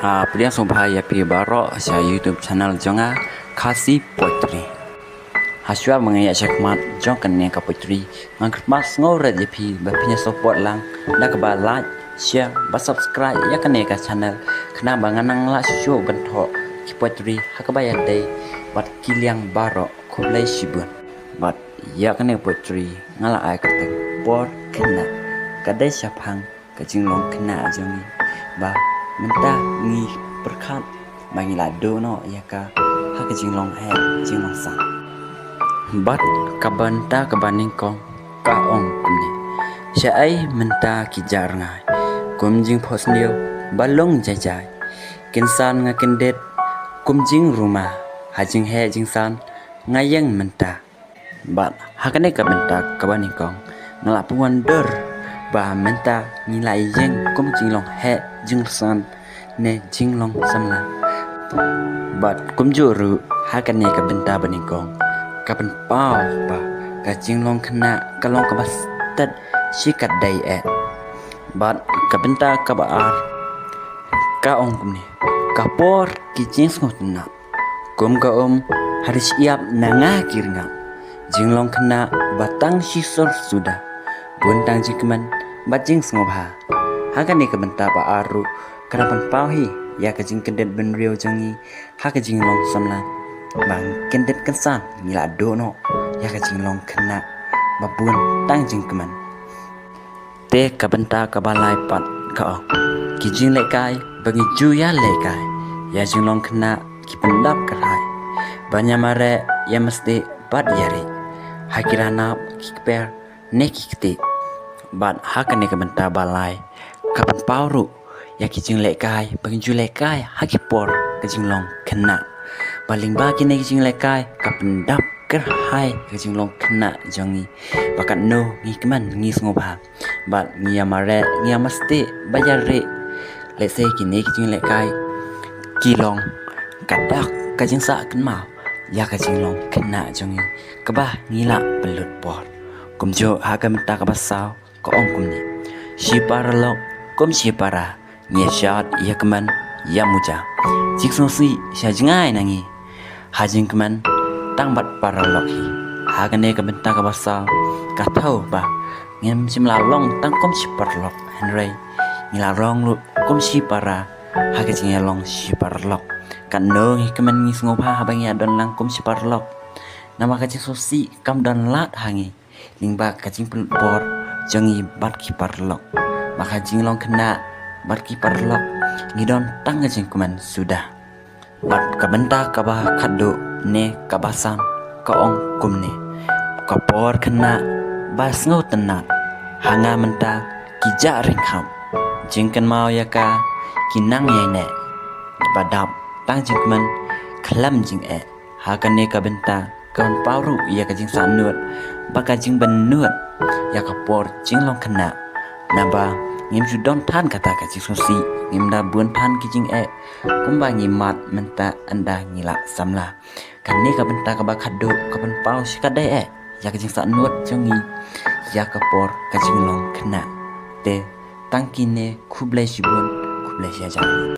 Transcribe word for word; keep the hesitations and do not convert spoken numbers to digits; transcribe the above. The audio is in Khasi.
Ah, pdiang sngewbha ïa phi baroh sha YouTube channel jong nga, Khasi Poetry. Hashwa ba ngan ïa shakmat jong kane ka poetry, ngan kyrpad sngewrit ïa phi ba phin ïa support lang da kaba like, share bad subscribe ïa kane ka channel, khnang ba ngan nang lah shuh shuh ban thoh ki poetry ha kaba ïadei bad ki liang baroh. Khublei shibun. Bad ïa kane ka poetry nga la ai kyrteng Por Khynnah. Ka dei shaphang ka jinglong khynnah jong ngi ba mynta ngi pyrkhat ba ngi la duh noh ïa ka ha ka jinglong heh jinglong san. Bad ka bynta kaba nyngkong ka ong kumne: Shaei mynta ki jah rngai kum jingphohsniew ba long jai jai. Kynsan nga kyndit kum jingruma, ha jingheh jingsan nga ïeng mynta. Bad ha kane ka bynta kaba nyngkong nga la pynwandur ba mynta ngi la ïeng kum jinglong heh jingsan ne jinglong samla. Bad kumjuh ruh ha kane ka bynta ba nyngkong ka pynpaw ba ka jinglong khynnah ka long kaba stet shi katdei eh. Bad ka bynta kaba ar ka ong kumne: Ka por ki jingsngewtynnat kum ka um ha ri shyiap na nga ki rngap. Jinglong khynnah ba tang shi sur suda, bun tang jingkmen bad jingsngewbha. Ha kane ka bynta ba ar ruh ka dang pynpaw hi ïa ka jingkyndit bynriew jong ngi ha ka jinglong samla. Ba ngi kyndit kynsan ngi la duh noh ïa ka jinglong khynnah ba bun tang jingkmen. Te ka bynta kaba lai pat ka ong: Ki jinglehkai ba ngi ju ïalehkai ïa jinglong khynnah ki pyndap kyrhai. Ban ïa mareh ïa mesti bad ïa rieh ha ki ranab ki kper ne ki ktieh. Bad ha kane ka bynta ba lai ka pynpaw ruh ïa ki jinglehkai ba ngi ju lehkai ha ki por ka jinglong khynnah. Ba lyngba kine ki jinglehkai ka pyndap kyrhai ka jinglong khynnah jong ngi ba katno ngi kmen ngi sngewbha. Bad ngi ïa mareh ngi ïa mesti bad ïa rieh. Lehse kine ki jinglehkai ki long ka dak ka jingsah kynmaw ïa ka jinglong khynnah jong ngi kaba ngi la pynlut por. Kumjuh ha ka bynta kaba saw ka ong kumne: Shi paralok kum shi para, ngi ïa shad ïa kmen ïa muja. Jingsngewsih sha jngai na ngi ha jingkmen tang bad paralok hi. Ha kane ka bynta kaba saw ka thew ba ngim shym la long tang kum shi paralok, hynrei ngi la long ruh kum shi para ha ka jingïalong shi paralok. Katno ngi kmen ngi sngewbha haba ngi ïa don lang kum shi paralok. Namar ka jingsngewsih kam don lad ha ngi lyngba ka jingpynlut bor jong ngi bad ki paralok. Ba ka jinglong khynnah bad ki paralok ngi don tang ka jingkmen suda. Bad ka bynta kaba khatduh ne kaba san ka ong kumne: Ka por khynnah ba sngewtynnat ha nga mynta ki jah ryngkhap. Jingkynmaw ïa ka ki nang ïaineh ba dap tang jingkmen khlem jingeh. Ha kane ka bynta ka pynpaw ruh ïa ka jingsahnud bad ka jingbynnud ïa ka por jinglong khynnah. Naba ngim ju don than kata ka jingsngewsih, ngim da bun than ki jingeh kumba ngi mad mynta ynda ngi la samla. Kane ka bynta kaba khatduh ka pynpaw shi katdei eh ïa ka jingsahnud jong ngi ïa ka por ka jinglong khynnah. Te tang kine, khublei shibun, khublei shihajar.